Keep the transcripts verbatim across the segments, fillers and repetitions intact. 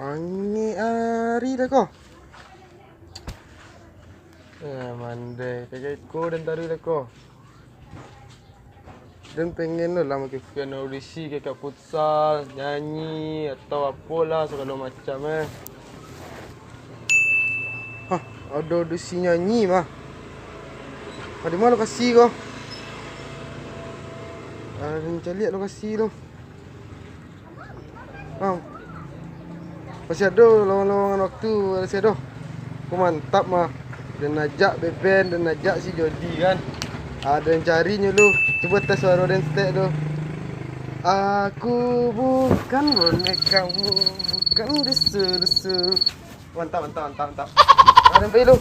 Angek ari dah ko. Eh, mandeh. Kayak iko dan taruih dah ko. Den pengen lo lah makikian audisi kayak futsal, nyanyi, atau apolah sagalo macam eh. Hah, ado audisi nyanyi mah. Di ma lokasi ko? Ah, den caliak lokasi tu. Ah, masih ado lowongan-lowongan waktu, masih ado. Ko mantap mah. Den ajak band, den ajak si Jody kan. Ah, den cari nyo lu. Cubo tes suaro den setek tu. Aku bukan bonek kamu, bukan desu-desu. Mantap, mantap, mantap, mantap. Ah, den pai lu.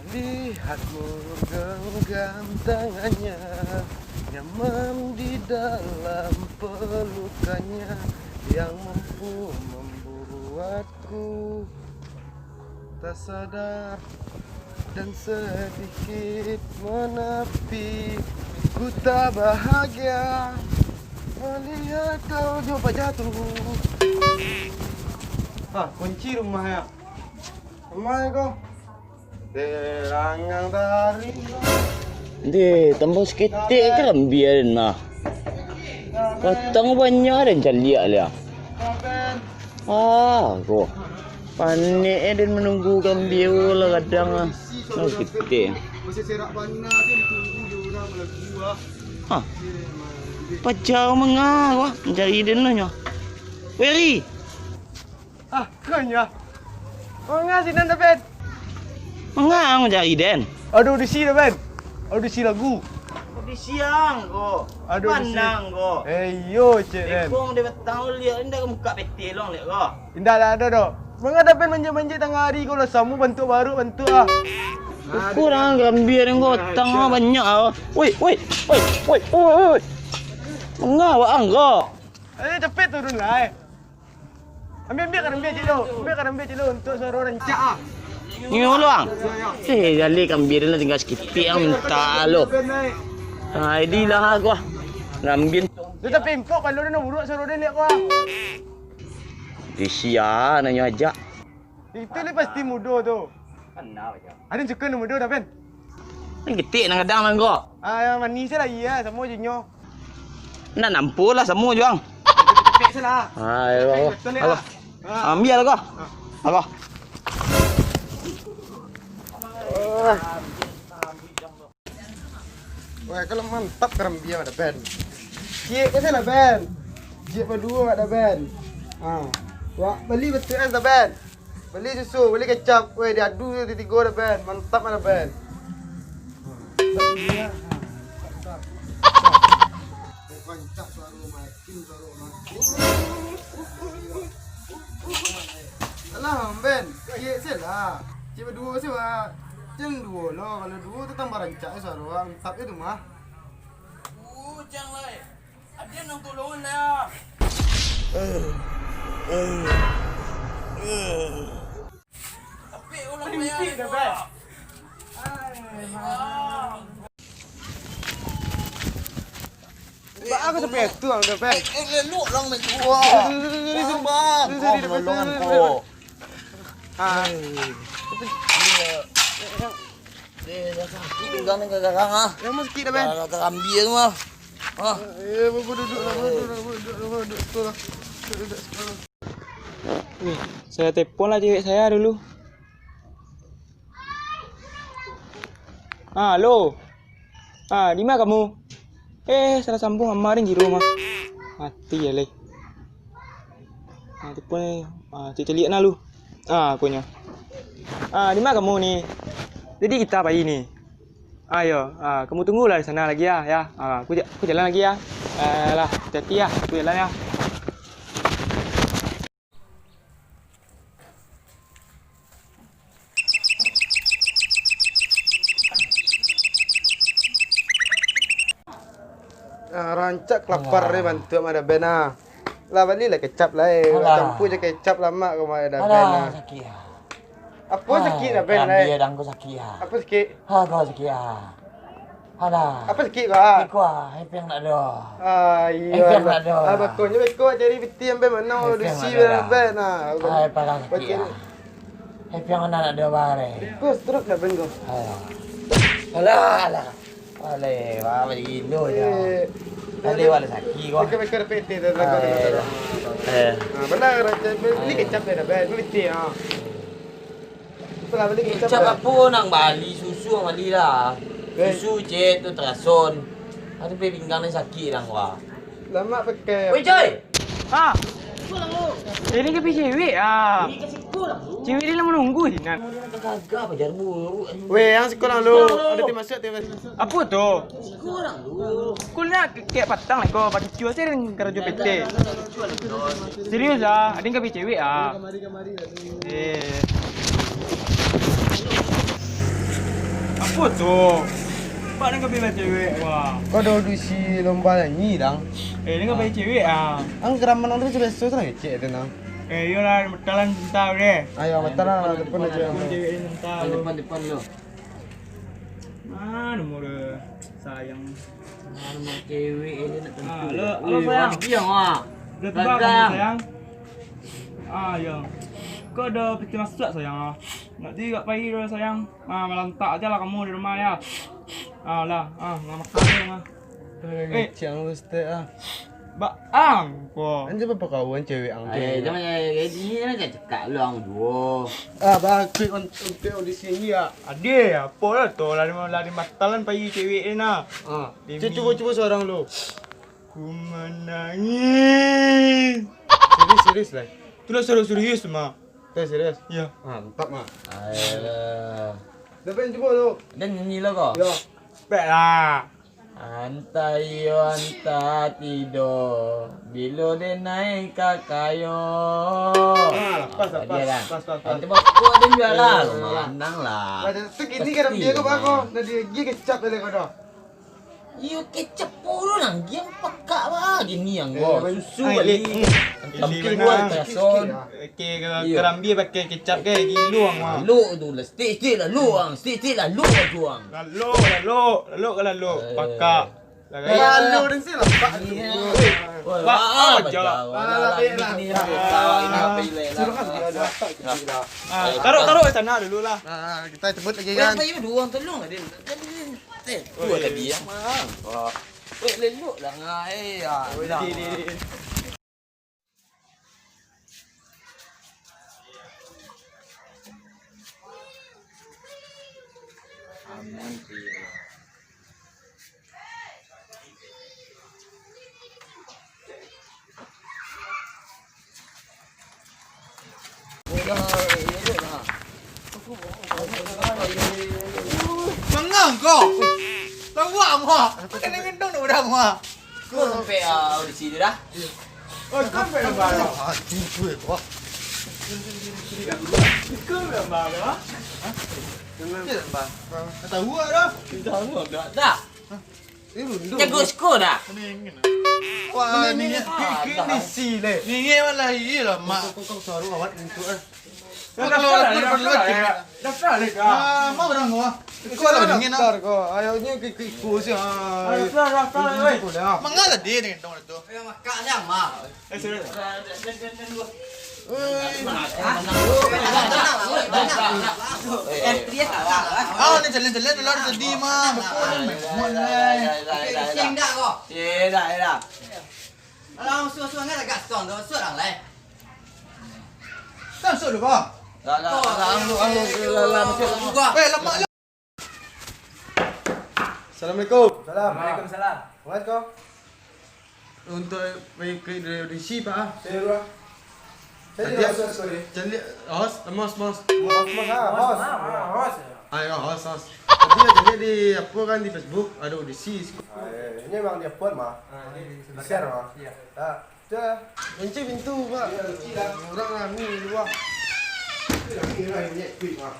Melihatmu genggam tangannya, nyaman di dalam pelukannya, yang mampu membuatku tak sadar dan sedikit menepi. Ku tak bahagia melihat kau jatuh. Ah, kunci rumahnya. Rumah ko. Deh, langang tadi. Deh, tambah saketek karambia den mah. Batang banyak den caliak lah. Ah, ko. Panek eh den manunggu karambia lah kadang ah. Tambah saketek. Masih serak bana tu ditunggu dek urang lagu ah. Hah. Pajau manga ko. Mancari den lah nyo. Weri. Ah, ko nyo. Manga sinan dah, Ben? Manga ang mancari den? Ado audisi dah, Ben. Audisi lagu. Audisi ang ko. Ado audisi. Panang ko. Eh, iyo, cek den. Lekong dek batang liak, indak ka mukak P T long liak ko. Indak lah ado doh. Manga dah, Ben, manjek-manjek tangah ari ko lah, samo bantuak baru bantuak ah. Ukur ang karambia den ko, batang ah banyak ah. Woi, woi, woi, woi, woi, woi. Manga awak ang ko? Eh, capek turun lah, eh. Ambiak, ambiak karambia cik lo. Ambiak karambia cik lo untuak suaro rancak ah. Ni lo ang. Eh, jaleh karambia den lah tingga sakitik ang mintak lo. Ah, jadi lah ko. Karambia. Tu tapi impok palo den buruak suaro den liak ko ah. Di sia nanyo ajak. Itu ni pasti mudo tu. Ado suko nan mudo dah, Ben? Nan ketek nan gadang nan ko. Ah, nan manih se lah, iyo, samo jo nyo. Nan nampo lah, samo jo ang. Ketek se lah. Ah, iyo. Ketek betul lah. Ambiak lah ko. Apo? Wah, kalau mantap karambia dah, Ben. Ciek ka se lah, Ben. Ciek baduo dah, Ben. Ha. Wak bali batua es dah, Ben. Bali susu, bali kecap. Weh, diadu tu tigo dah, Ben. Mantap dah, Ben. Rancak suaro makin suaro makin. Alah, Ben. Ciek se lah. Ciek baduo se, Wak. Jan duo lo, kalau duo tu tambah rancak suaro, mantap itu mah. Ujang lai. Adian nang tolongan lai ah. Tapi ulang lai ah. Ba aku sampai tu ang dapat. Eh, eh, leluk lang main tua. Bang, bang, kau menolongan kau. Ah. Eh, dah sakit pinggang ni, gagang ah. Yang mah sakit dah, Ben. Dah, dah karambia tu mah. Ah. Eh, bawa duduk lah, bawa duduk lah, bawa duduk lah, bawa duduk. Betul lah. Duduk, duduk, sekolah. Ni, saya telepon lah cewek saya dulu. Ah, halo. Ah, di ma kamu? Eh, salah sambung, amarin jiro mah. Mati ya, leh. Ah, telepon, eh. Ah, caliak nah lu. Ah, akunyo. Ah, di ma kamu ni? Jadi kita pai ni. Ayo, ah, kamu tunggulah di sana lagi ya, ya. Ah, aku ja-, aku jalan lagi ya. Eh, lah, hati-hati ya, aku jalan ya. Ah, rancak lapar ni bantuak mah dah ben ah. Lah balilah kecap lah eh. Alah. Campur je kecap lamak kau mah dah ben ah. Alah, sakik ah. Apo sakik dah ben eh? Karambia dang ko sakik ah. Apo sakik? Ha, ko sakik ah. Alah. Apo sakik ko, ah? Iko, ah, hepeng nak doh. Ah, iyo. Hepeng nak doh. Ah, bakonyo beko cari piti ambe mano, adusi nak doh. Nah. Ai, parah sakik, ah. Hepeng mano nak doh bare. Ko stroke dah ben ko. Alah. Alah, alah. Alah, wah, gilo je. Eh. Tadi wala sakik ko. Beko-beko dapek piti dah. Eh. Ah, bana, beli kecap dah, ben. Beli piti, ah. Kecap apo nan bali? Susu nan bali lah. Susu, cek tu, terason. Ado pe pinggang ni sakik dang, wah. Lamak pakai. Weh, Joy! Ha? Eh, ni ka pai cewek, ah. Cewek ni lah manunggu sinan. Weh, yang siko lah lu. Ado ti masuk, ti masuk. Apo tu? Kul nak kek patang lah ko, pakicuah se dengan karajo P T. Serius ah, ado ka pai cewek ah. Eh. Apo tu? Pak, ado ka pai cewek, wah. Ko ado audisi lomba nyanyi, dang. Eh, ado ka pai cewek ah. Ang keraman ang tu biaso-biaso se lah ngecek tu, nang. Eh, iyolah, batalan santa deh. Ayo, batalan lah, telepon aja. Telepon cewek ni santa. Depan, depan lu. Ah, nomor sayang. Ah, nomor cewek ni nak tentu. Halo, halo, sayang. Mati yang, ah. Dah tiba kamu, sayang? Ah, ya. Kau dah piti masuk, sayang, ah. Nak tiga pagi dah, sayang. Ah, malantak aja lah kamu di rumah, ya. Ah, lah. Ah, nggak makan, sayang, ah. Eh, ciang lu, Ustaz, ah. Baa ang ko. Anjir, bapakawan cewek ang tu. Eh, jangan, eh, eh, ini jangan cakap lu ang duo. Ah, bangkit on, on, on di sini ya. Ade, apo lah tu, lari, lari matalan pai cewek ni nah. Ah, cubo, cubo surang lu. Ku manangis. Serius, serius lah. Tu lah serius, serius mah. Tu serius? Iya. Ah, mantap mah. Ayolah. Dapat cubo tu. Dan nyanyi lah ko. Ya. Baiklah. Antah iyo, antah tido, bilo denai ka kayo. Ah, pas, pas, pas, pas, pas. Antah bakuat dan juara, manang lah. Lah, tu gini kan dia ko bako. Tadi gigi kecap tadi ko dah. Iyo, kecap pun lah, dia pakak bah gini yang ko. Susu bali. Tampil dua, tason. Oke, kalau karambia pakai kecap ke, gilo ang mah. Lalok tu lah, stik-stik lalok ang, stik-stik lalok tu ang. Lalok, lalok, lalok ka lalok, pakak. Lalok dan si lapak tu. Wah, ah, baca. Alah, alah, alah, alah. Suruh kan dia ada. Ah, taruh, taruh di sana dulu lah. Ah, kita jemput lagi kan. Apa you dua orang tolong ada. Eh, tu ada dia. Wah. Weh, lelok lah ngai. Ah, Mangang ko. Lawak ang ko. Pakai nang gendong dah udah ang ko. Ko sampai, ah, audisi tu dah. Oh, ko sampai dah, Bang. Ah, cuy, cuy, ko. Ko dah, Bang, ah. Hah? Kata gua dah. Kita gua dah. Dah. Jago siko dah. Wah, ni ni si le. Ni ni malah iya lah, mak. Kau, kau, kau saru awat untuk, eh. Kau kalau awat, kau perlu daftar, ya. Daftar le ka. Ah, mau orang gua. Kau lah dingin ah. Daftar kau. Ayo ni ke, ke ikut sih. Ah, daftar, daftar, weh. Mangga tadi ni dong tu. Ayo makan siang, mak. Eh, sorry. Ah, ni jalan-jalan dulu tadi mah. Betul ni. Pusing dah kau. Ye dah, ye dah. Alah, suah-suah ngan agak stong tu, suah lah lai. Kan suah dulu kau. Dah, dah, dah, dah, dah, dah, dah, dah. Weh, lemak je. Assalamualaikum. Salam. Waalaikumsalam. Waalaikumsalam. Untuk mengikuti dari audisi, Pak, ah. Saya dulu, ah. Saya jadi tidak host, host, sorry. Jadi host, host, host. Host, host, ah, host. Ah, host. Ah, ya, host, host. Tadi ya, jadi di apa kan, di Facebook ada audisi. Ah, ya, ya. Ini memang di-upload mah. Ah, ini di-share mah. Iya. Ah. Dah, kunci pintu, Pak. Iya, kunci dah. Orang rami di luar. Itu lagi lah, ini quick, ah.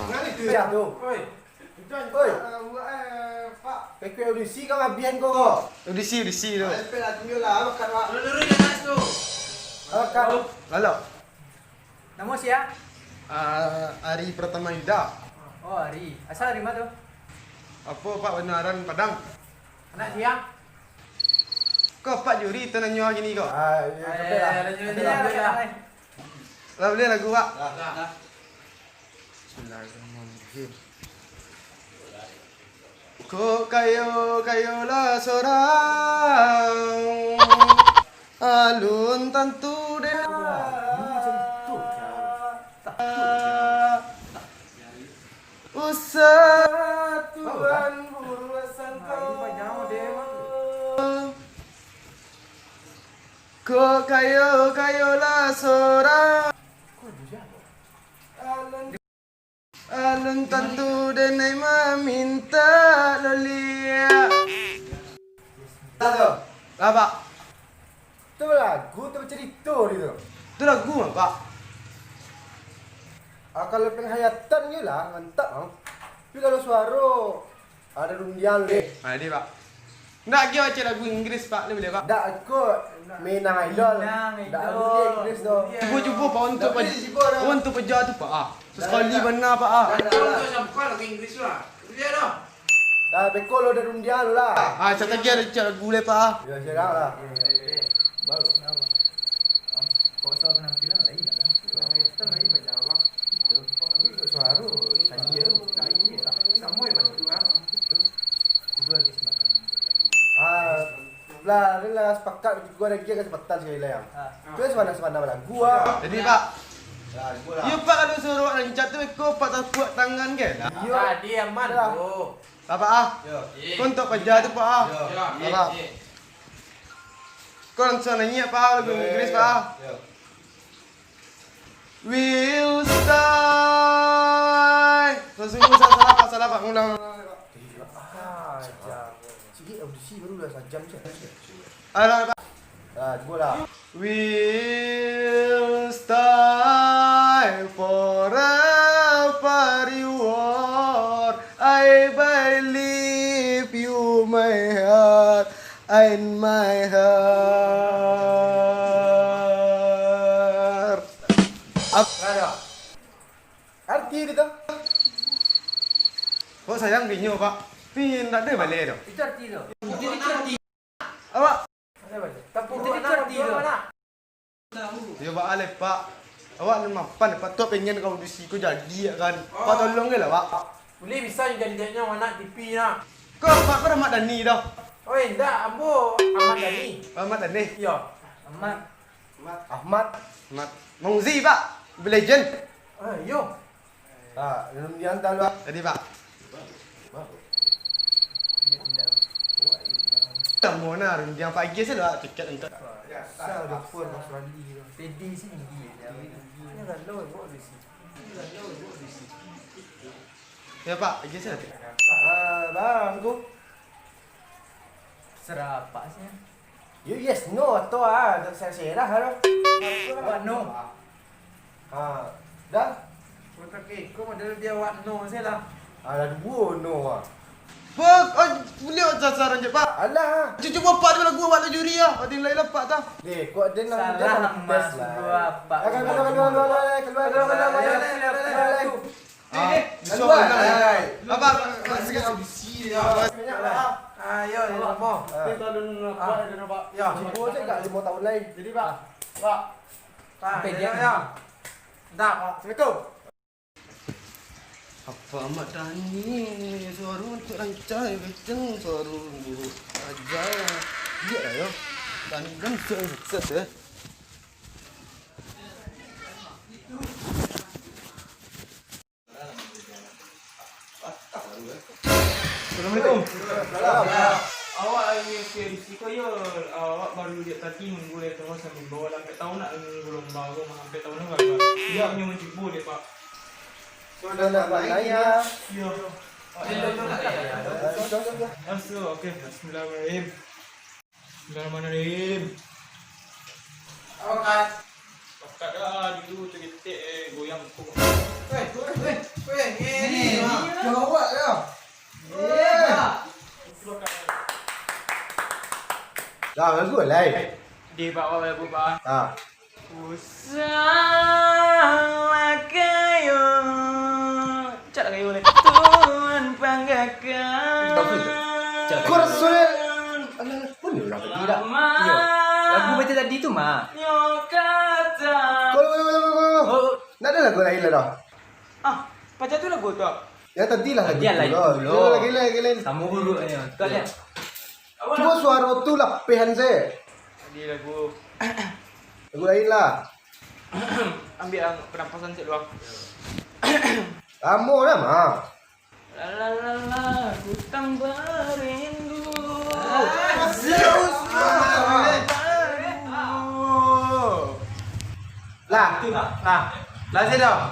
Mana tu? Ya, tu. Oi. Oi. Kau audisi kau habis kau. Audisi, audisi tu. Ayo, pek lah, tunjuk lah, makan, Pak. Lurus, lurus, jangan tu. Makan. Lalu. Namo sia? Ah, Ari Pratama Yuda. Oh, Ari. Asal dari ma tu? Apo, Pak, bana aran Padang? Anak sia? Ko, Pak, juri tu nanyo kini ko. Ah, iyo, kapel lah. Kapel lah. Lah, buliah lagu, Pak? Lah. Bismillahirrahmanirrahim. Kok kayo, kayo lah sorang. Alun tantu den. Usah Tuhan buruak sangko. Kok kayo, kayo lah sorang. Alun tantu denai maminta loliak. Lah, Pak. Tu lagu, tu bacarito di tu. Tu lagu mah, Pak. Ah, kalau penghayatan je lah, mantap, bang. Tapi kalau suaro, ado rundiang deh. Ah, jadi, Pak. Ndak, gai cari lagu Inggris, Pak. Lai buliah, Pak? Ndak, ko Minang Idol. Minang Idol. Ndak lagu Inggris tu. Cubo, cubo, Pak, untuak pej-, untuak peja tu, Pak, ah. Sakali bana, Pak, ah. Ndak, ndak, ndak. Untuak siapa lagu Inggris tu, ah? Buliah tu. Dah, beko lo dah rundiang lo lah. Ah, satu lagi ado cari lagu lai, Pak, ah. Yo, siap lah. Baru. Kok soal penampilan lain lah. Penampilan lain, Pak, jawab. Tapi kok suaro, tadi yo. Samo yo, Pak, tu, ah. Itu. Cubo lagi semakan. Ah, lah, ni lah sepakat, gua lagi kesempatan sekali lah, ya. Ah. Tu sepanah-sepanah balagu, ah. Jadi, Pak. Lah, gua lah. Iyo, Pak, kalau suaro rancak tu, iko Pak tapuak tangan, kan? Iyo. Jadi, aman, lah. Lah, Pak, ah. Yo. Ko untuak paja tu, Pak, ah. Yo. Lah, Pak. Ko langsuang naiak, Pak, lagu Inggris, Pak, ah. Yo. We'll stay. Sungguah salah, Pak, salah, Pak. Ulang, ulang, ulang, Pak. Ah, jam. Sikit audisi baru lah sajam je. Alah, Pak. Ah, cubo lah. We'll stay forever, you are. I believe you, my heart. In my heart. Ap- Lah, dah. Arti dia tu. Kok sayang ka inyo, Pak? Tapi ndak ado baleh tu. Itu arti tu. Itu, itu arti. Awak. Ada baleh. Tapi itu, itu arti tu. Yo, Pak, aleh, Pak. Awak nan mapan, Pak. Tu pengen ka audisi ko jadi, ya kan? Oh. Pak, tolong je lah, Pak. Buliah bisa jadi dek nyo anak T V nah. Ko, Pak, ko Ahmad Dhani doh? Oi, indak, ambo Ahmad Dhani. Ahmad Dhani? Iyo. Ahmad. Ahmad. Ahmad. Mang Uzi, Pak. Mobile Legend. Ah, iyo. Ah, rundiang talu, Pak. Tadi, Pak. Samo nah, rundiang pagi sajo lah, tiket untuk. Sa dapur Mas Randi tu. P D sini. Ya, Pak, pagi sajo. Ah, bang, aku. Serah apa sih? Yo, yes, no, atau ah, dak serah-serah lah. Wak no. Ha, dah? Kotak iko model dia wak no sajo lah. Alah, duo no ah. Pak, ah, buliah sasaran je, Pak. Alah. Cucu bapak tu lagu awak tu juri ah. Ada lain lah, Pak, tah. Deh, kok ada nak. Salah, Mas, lah. Dua, Pak. Ah, keluar, keluar, keluar, keluar, keluar, keluar, keluar, keluar, keluar. Ah, eh, keluar, keluar. Apa, apa, apa, apa, audisi dia. Ah, yo, yo, apa? Ah. Kita dulu, Pak, dulu, Pak. Ya. Cubo je kat limo tahun lai. Jadi, Pak. Pak. Pak, sampai ya, dia. Ya. Dah, Pak. Assalamualaikum. Apa Ahmad Dhani, suaro untuak rancak, kencang, suaro buruk aja. Biak lah yo. Dhani kan sukses, sukses, eh. Assalamualaikum. Salam. Awak ni ke di siko yo, awak baru diak tadi nunggu dari tengah sambil bawa lampek tahu nak nunggu lomba ko, lampek tahu nak. Iya. Nyo mencubo dia, Pak. Sudah nak naik ya. Iya. Masuk, oke. Bismillahirrahmanirrahim. Bismillahirrahmanirrahim. Angkat. Angkat lah dulu, tergetek, eh, goyang tu. Weh, weh, weh, weh, ngeri, Mak. Gawat lah. Eh. Dah, bagus lah, eh. Di bawah lagu, Pak. Ha. Usah lah, Tuhan panggahkan. Bagus tu. Cakap. Kau rasa dia, alah, pun dia orang tadi dah. Iyo. Lagu macam tadi tu mah. Nyo kata. Kau, kau, kau, kau, kau. Oh. Ndak ada lagu lain lah dah. Ah, paja tu lagu tu. Yang tadi lah lagu tu lah. Tadi lah lagu tu lah. Iyo, lagi lain, lagi lain. Sama buruk aja. Kau lihat. Cubo suaro tu lapehan se. Tadi lagu. Lagu lain lah. Ambiak ang-, penapasan cek luang. Lamo dah mah. La la la la, ku tambah rindu. Ah, serius, Bang? Aduh. Lah, lah, lah, sih dah.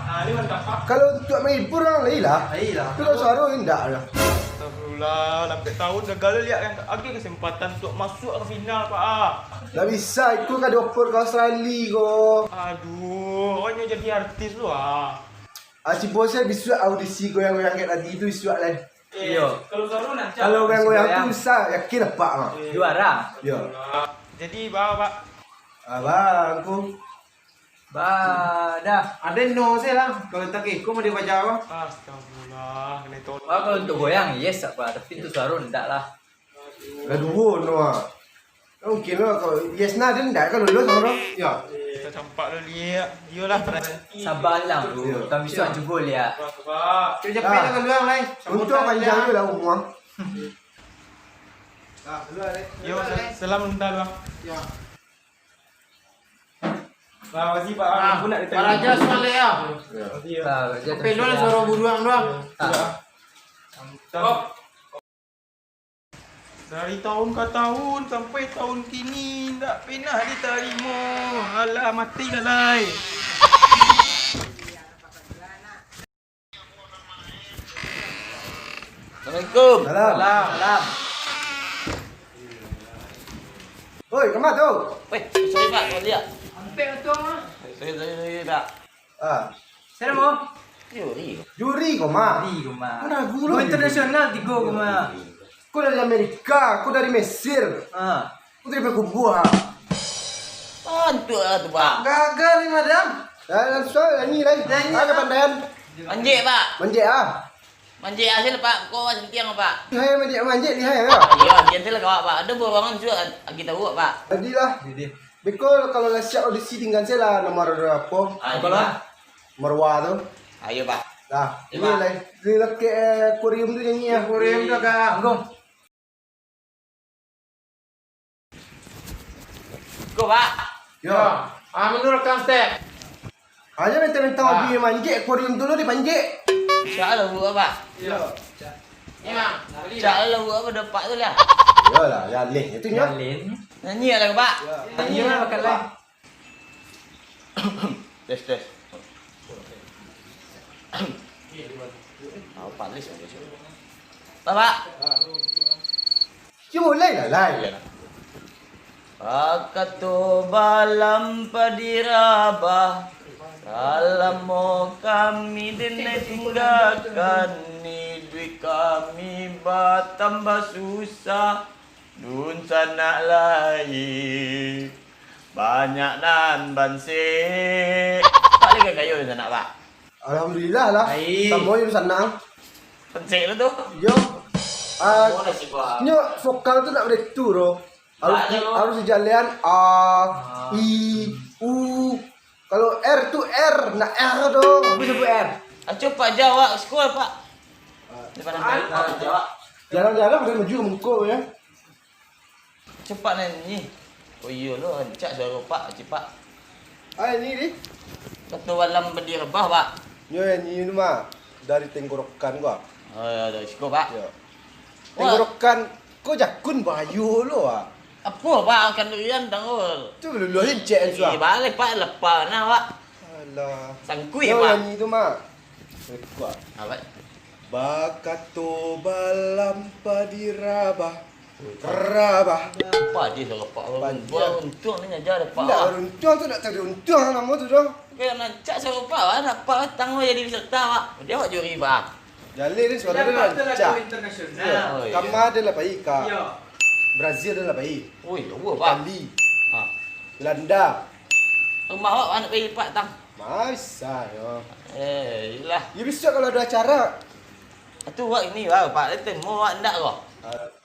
Kalau untuk menghibur orang lain lah. Lain lah. Tapi kalau suara ni ndak lah. Astagfirullah, sampai tahun gagal lihat kan. Lagi kesempatan untuk masuk ke final, Pak. Ndak bisa, itu kan dioper ke Australia ko. Aduh, awaknyo jadi artis lu ah. Ah, si bos saya bisuak audisi goyang-goyang kayak tadi tu, bisuak lah. Iyo. Kalau suara lancar. Kalau goyang-goyang tu bisa, yakin apa, Mak? Juara. Yo. Jadi, ba, ba. Ah, bang, aku. Ba, dah. Ada no saya lah. Kalau tak ikut mau dia baca apa? Astagfirullah, kena tolong. Ah, kalau untuk goyang, yes apa. Tapi untuk suara, ndak lah. Lah duo no ah. Mungkin lo, kalau yes nah, dia ndak kan lulus sama lo. Ya. Kita campak lo liak. Iyolah. Sabar lah, bro. Yo. Kami sudah cubo liak. Sabar, sabar. Kita capek lah keluar lah. Untung panjang tu lah umur. Nah, keluar deh. Yo, sel-, salam minta doa. Ya. Nah, makasih, Pak. Ah, aku nak ditanya. Raja Saleh, ya. Ya. Makasih, ya. Ah, Raja Saleh. Sampai dulu suara buruan doang. Ah. Mantap. Dari tahun ke tahun sampai tahun kini, ndak pernah ditarimo. Alah, mati lah, lai. Assalamualaikum. Salam. Salam. Salam. Oi, kama tu? Weh, sorry, Pak, kau lihat. Ampek tu, ah. Sorry, sorry, sorry, Pak. Ah. Siapa nama? Juri. Juri ko mah. Juri ko mah. Mana guru? Kau internasional tigo ko mah. Kau dari Amerika, kau dari Mesir. Ah. Kau dari Payakumbuah, ah. Bantuk lah tu, Pak. Gagal ni, madam. Dah, dah, susah, nyanyi lah. Nyanyi. Ah, kapandaian. Manjek, Pak. Manjek, ah. Manjek hasil, Pak. Kau sentiang, Pak. Lihai manjek, manjek lihai, ah. Iyo, agian saya lah, Pak. Ada buah bangun juga, agi tahu, Pak. Jadilah. Jadi. Beko kalau lah siap audisi, tinggal se lah nomor apo? Ah, nomor dua tu. Ayo, Pak. Dah, ini lah. Ini lah ke, eh, akuarium tu nyanyi ya. Akuarium tu agak anggung. Ko, Pak. Yo. Ah, menurut Kang Step. Aja minta-minta hobi manjek, akuarium tu lo dipanjek. Insya Allah, Bu, Pak. Yo. Ni, Bang. Cak lah buat apa dapat tu lah. Iyalah, jaleh itu nyo. Jaleh. Nyanyi lah, Pak. Nyanyi lah, bakal lah. Tes, tes. Apa tes? Bapak. Cuma mulai lah, lai. Bakato balam padi rabah, salamo kami den tinggakan, iduik kami batambah susah, dunsanak lai banyak nan bansek. Pak lai ka kayo dunsanak, Pak? Alhamdulillah lah. Ai. Samo jo dunsanak. Pansek lo tu. Yo. Ah, nyo vokal tu nak baitu doh. Harus di, harus dijalehan a, i, u. Kalau r tu r, nak r doh. Aku sebut r. Aco Pak jawab sekolah, Pak. Depan nampak. Jarang-jarang dia maju muko ya. Cepat nyanyi. Oh iyo lo, rancak suaro Pak, cepat. Ah, ini, ni. Kato balam padi rabah, Pak. Nyo nyanyi tu mah dari tenggorokan gua. Oh, yo, dari siko, Pak. Yo. Wah. Tenggorokan, ko jakun bahayo lo, Pak. Apo, Pak, makan durian tangguh. Tu luluhin cek suah. Eh, baleh, Pak, lepa nah, Pak. Alah. Sangkuih, Pak. Nyo nyanyi tu mah. Rekod. Apa? Bakato balam padi rabah. Rabah. Apa dia salah Pak? Padi. Beruntuang ni aja ada Pak. Ndak beruntuang tu, ndak cari untuang namo tu doh. Oke, rancak salah Pak, nak Pak datang jadi peserta, Pak. Dia awak juri, Pak. Jaleh ni suara dia rancak. Internasional. Oh, iya. Kama dia lah pai ka. Iya. Brazil dia lah pai. Ui, jauh, Pak. Itali. Ha. Belanda. Rumah awak anak pai, Pak, tang. Masa yo. Eh, iyalah. Ya bisa kalau ada acara. Tu wak ini, wak, Pak, temu wak ndak ko?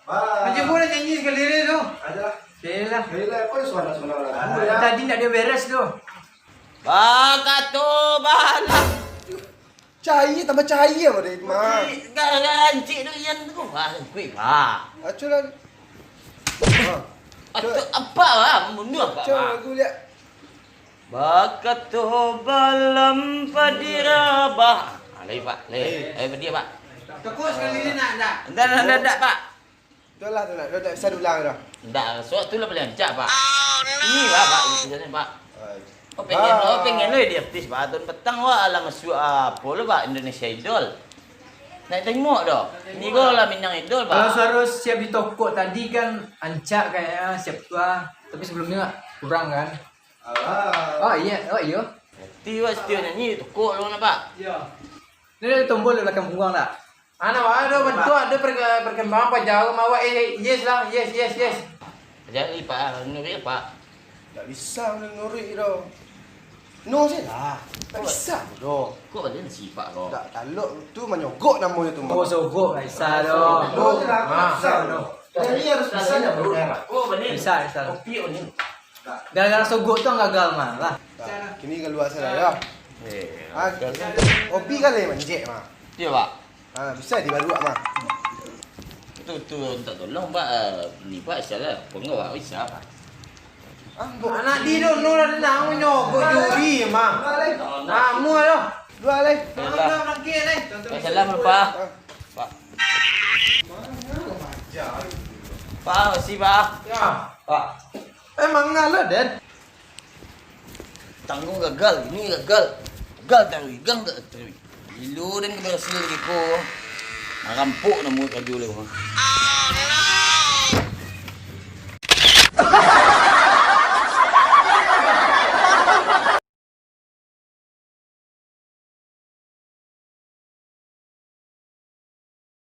Macam mana nyanyi sekali ni tu? Adalah. Sekali lah. Sekali lah, kau suara-suara lagu ya. Tadi ndak dia beres tu. Bakato balam. Cahaya tambah cahaya, Mak. Gara-gara ancik tu, Ian tu. Wah, kuih, Pak. Acuh lah. Apa, Pak? Mundur, Pak. Cuba lagu lihat. Bakato balam padirabah. Ah, lagi, Pak. Lagi. Eh, padia, Pak. Tekuk sekali ni nak, nak. Ndak, ndak, ndak, ndak, Pak. Itulah tu nak, dah tak bisa diulang dah. Ndak, suak tu lah paling rancak, Pak. Ini lah, Pak, tujuannya, Pak. Oh, pengen, oh, pengen lo jadi artis, Pak. Tahun petang, wah, alah masuk apa lo, Pak, Indonesia Idol. Nak tengok dah. Ini ko lah Minang Idol, Pak. Kalau suara siap ditokok tadi kan rancak kayaknya, siap tu ah. Tapi sebelum ni kurang kan? Alah. Oh iya, oh iya. Nanti wak setiap nyanyi tokok lo nak, Pak. Iya. Ni ada tombol di belakang punggung tak? Anak awak ada bantuak, ada perke-, perkembangan paja awak, eh, yes lah, yes, yes, yes. Jadi, Pak, nuruik, Pak. Tak bisa nuruik doh. No je lah. Tak bisa doh. Kok ada nasi, Pak, kok? Tak, talok tu manyogok namonyo tu, Mak. Oh, sogok, tak bisa doh. No je lah, tak bisa doh. Ini harus bisa dah, bro. Oh, boleh. Bisa, bisa. Kopi, oh, ni. Gara-gara sogok tu ang gagal, mah, lah. Nah, kini kalua salah, yo. Eh, ah, obi kan lai manjek, mah. Iyo, Pak. Ah, bisa dibaruak, mah. Tu, tu, minta tolong, Pak. Ah, ni, Pak, salah. Pengawak bisa, Pak. Ah, anak di dono lah, nak manyogok juri, mah. Namu, yo. Dua lai. Salam, Pak. Ah. Pak. Pak, makasih, Pak. Ya. Pak. Emang ngalah, Den? Tanggung gagal, ini gagal. Gagal taruih, gagal taruih. Gilo, Den, keberhasilan kiko. Marampok namo karajo lai, Bang.